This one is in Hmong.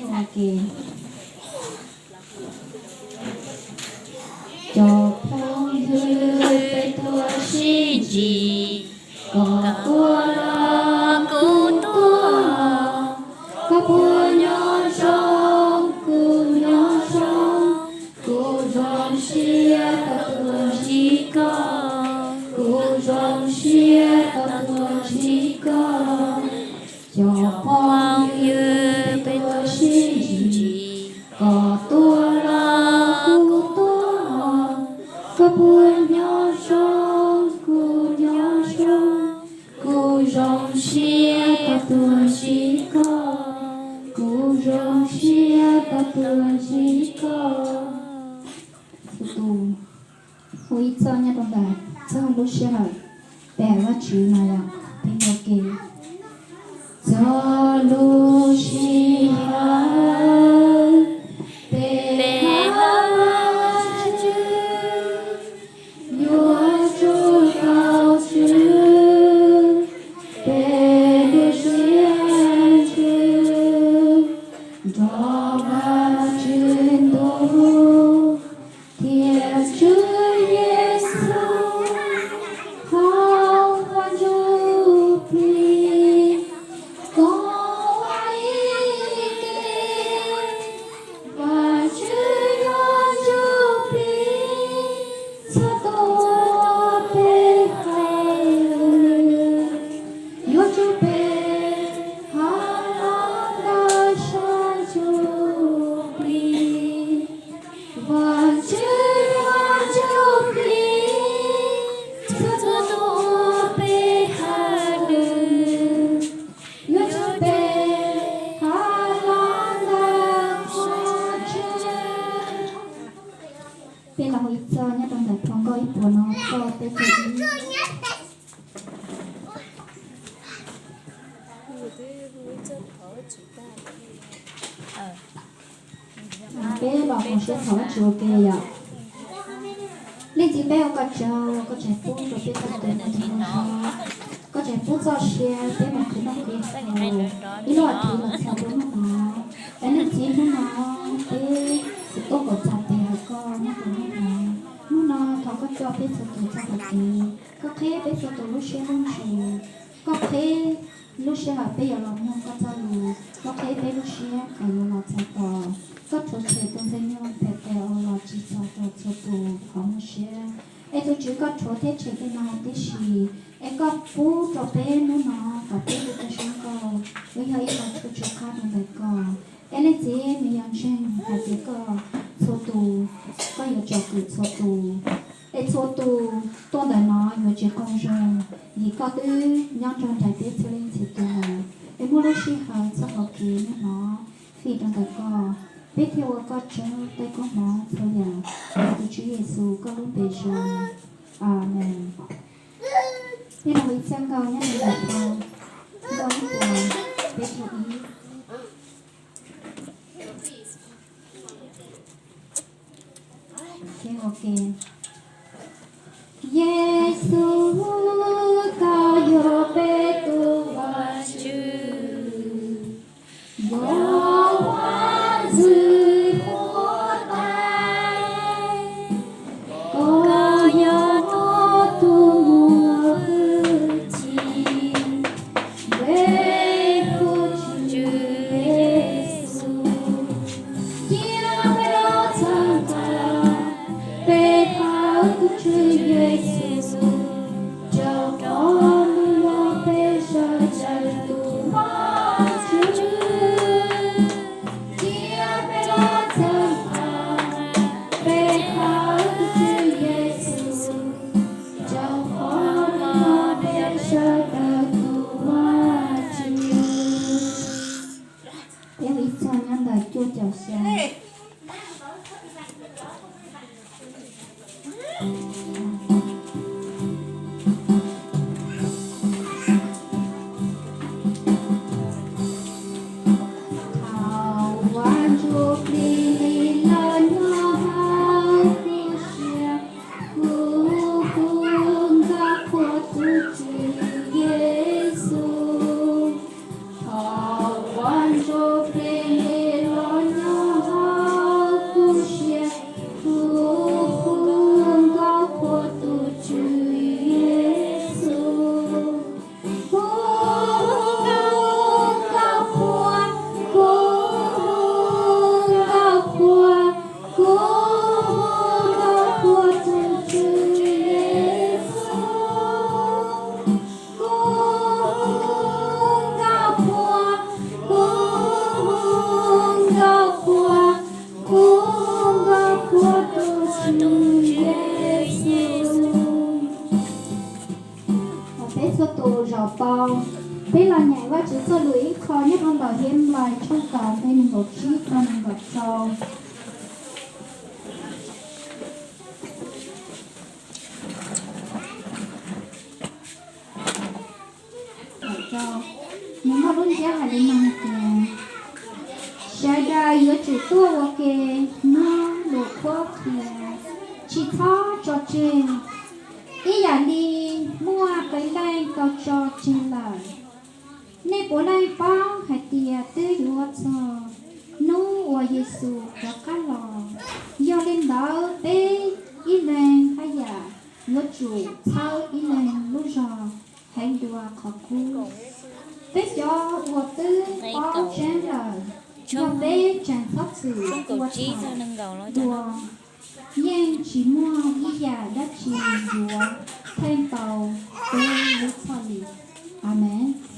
Ua ke. Cov phooj ywg, peb tuaj sib ntsib, koj tuaj los kuv tuaj, koj puas nyob zoo, kuv nyob zoo, kuv zoo siab tau tuaj ntsib koj, kuv zoo siab tau tuaj ntsib koj. Cov phooj ywg, peb tuaj sib ntsib, koj tuaj los kuv tuaj, koj puas nyob zoo, kuv nyob zoo, kuv zoo siab tau tuaj ntsib koj, kuv zoo siab tau tuaj ntsib koj. Txhua tus hu ib txoj nyob rau ntawm txog lub sij hawm peb hawm Vajtswv no yom, peb ua ke. Txog lub sij hawm peb hawm Vajtswv, yuav tsum tau Tswv, peb lub siab ntsws nrog Vajtswv ntuj thiab Tswv Yexus hauv Vaj Ntsuj Plig. Koj ua ib ke, Vajtswv yog ntsuj plig txhua tus peb hawm, yuav tsum peb hawm los ntawm sab ntsuj plig. Vajtswv yog ntsuj plig txhua tus peb hawm, yuav tsum peb hawm los ntawm Vajtswv. Peb los hu ib txoj nyob rau ntawm phau Nkauj ib puas no, koj peb caug ib. Peb los mus siab thov Vajtswv ua ke yom. Leej Txiv, peb ua koj tsaug, koj tseem pub rau peb txoj kev mus rau mus zov, koj tseem pub txoj sia peb mus khwv noj khwv haus ib lub as thiv los txog rau hnub no. Es Leej Txiv, hnub no peb tuaj kom txog peb hawm koj nyob rau hnub no. Hnub no thov koj coj peb txhua tus txoj hau kev, koj qhib peb txhua tus lub siab lub ntsws, koj qhib lub sij hawm peb yuav los mloog koj txoj lus, koj qhib peb lub siab kom yuav los txog tos koj rhuav tshem tus ntxhais nyuj phem tes uas los tsim txom rau txhua tus qhov muaj siab. Es tus Tswv, koj rhuav thiab tshem tej no huv tib si, es koj pub rau peb hnub no kom peb ua tau zoo nkauj, uas yog ib qho tshuaj tsw qab rau ntawm koj. Es Leej Txiv, nws yog ntseeg hais tias koj txhua tus, koj yuav tsom kwm txhua tus, es txhua tus tuaj ntawm no yuav tsis qaug zog, vim koj twb nyob nrog nraim peb txhua leej txhua tus lawm. Es muaj lub sij hawm txoj hau kev hnub no fij rau ntawm koj, peb thiaj ua koj tsaug tej koob hmoov txhua yam. Tus Tswv Yexus koj lub npe zoo. Amees. Peb los ua ib txoj nkauj nyob rau ntawm phau Nkauj ib puas peb caug ib. Yexus, koj yog peb tus Vajtswv, yog Vaj Ntxwv Huab Tais. Koj yog tus muaj hwj chim, peb tus Tswv Yexus. Cia peb los txhawb nqa, peb thov tus Tswv Yexus, rau qhov nws yog peb sawv daws tus Vajtswv. Cia peb los txhawb nqa, peb thov tus Tswv Yexus, rau qhov nws yog peb sawv daws tus Vajtswv. Peb ua ib txoj nyob ntawm cuaj caum xya. Thaum Vaj Ntsuj Plig los nyob hauv kuv siab, kuv hu nkauj qhuas tus Tswv Yexus. Thaum Vaj Ntsuj Plig Mathais tshooj kaum nqe nees nkaum tsib txog nees nkaum rau. Nws muaj lub ntsiab hais li no tias, sawv daws yuav tsum tuaj ua ke nrog luag qhuab qhia, tsis txhob tso tseg, ib yam li muaj qee leej tau tso tseg lawm. Nej puav leej paub hais tias twb yuav txog hnub uas Yexus rov qab los, yog li ntawd peb ib leeg haj yam yuav tsum txhawb ib leeg lub zog heev dua qhov kub. Peb cov uas twb paub tseeb lawm, yog peb tseem txhob txwm ua tham dua, yeej tsis muaj ib yam dab tsi yuav theej tau peb lub txhoj li. Amees.